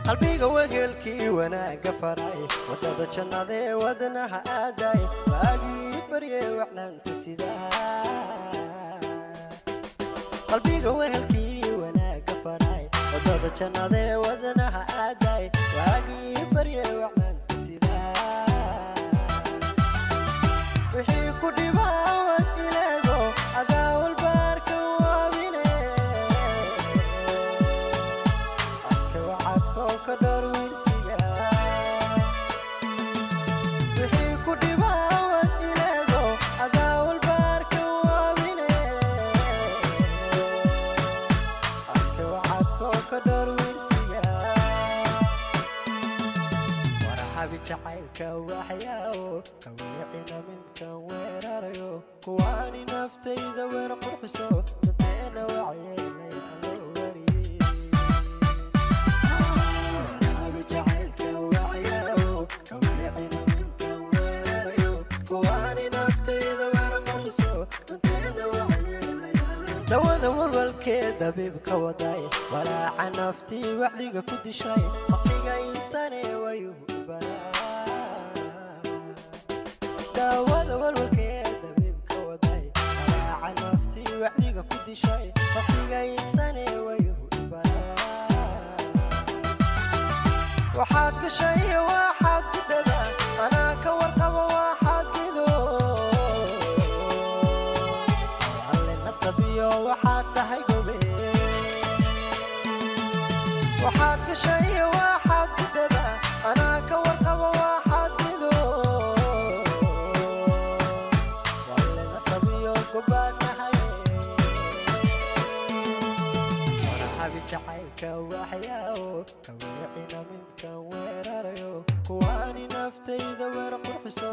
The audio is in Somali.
Qalbiga wegelkii wanaagga faray, wadada jannadee wadnaha aaday, waagii barye wacnaanta sidaa. Qalbiga wehelkii wanaagga faray, wadada jannadee wadnaha aaday, waagii barye wacnaanta sidaa. Wixii ku dhibaa wad ileego, adaa walbaarka waabine, adka wacadkoo ka dhowr wiirsiga. Wixii ku dhibaa wad ileego, adaa walbaarka waabine, adka wacadkoo ka dhowr wiirsiga. Warxabi jacaylka waxyaawo kawiicina minkan weerarayo, kuwaani naftayda weer qurxiso, danteena wacyeelay aloo wariyey. Warxabi jacaylka waxyaawo kawiicina minkan weerarayo, kuwaani naftayda weer qurxiso, danteena wacyeelay. Dawada walwalkee dabiibka waday, walaaca naftii wacdiga ku dishay, waqtiga insane wayuhu baraa. Daawada walwalkee dabiibka waday, walaaca naftii wacdiga ku dishay, waqtiga insane wayuhu baraa. Waxaad gashay waxaad gudada, anaa ka warqabo waxaad gido, alle nasabiyo waxaad tahay gobe. Waxaad gashay waxaad gudada, anaa ka warqabo waxaad gido, alle nasabiyo gobaad tahay. Warxabi jacaylka waxyaawo kawiicina minkan weerarayo, kuwaani naftayda weer qurxiso,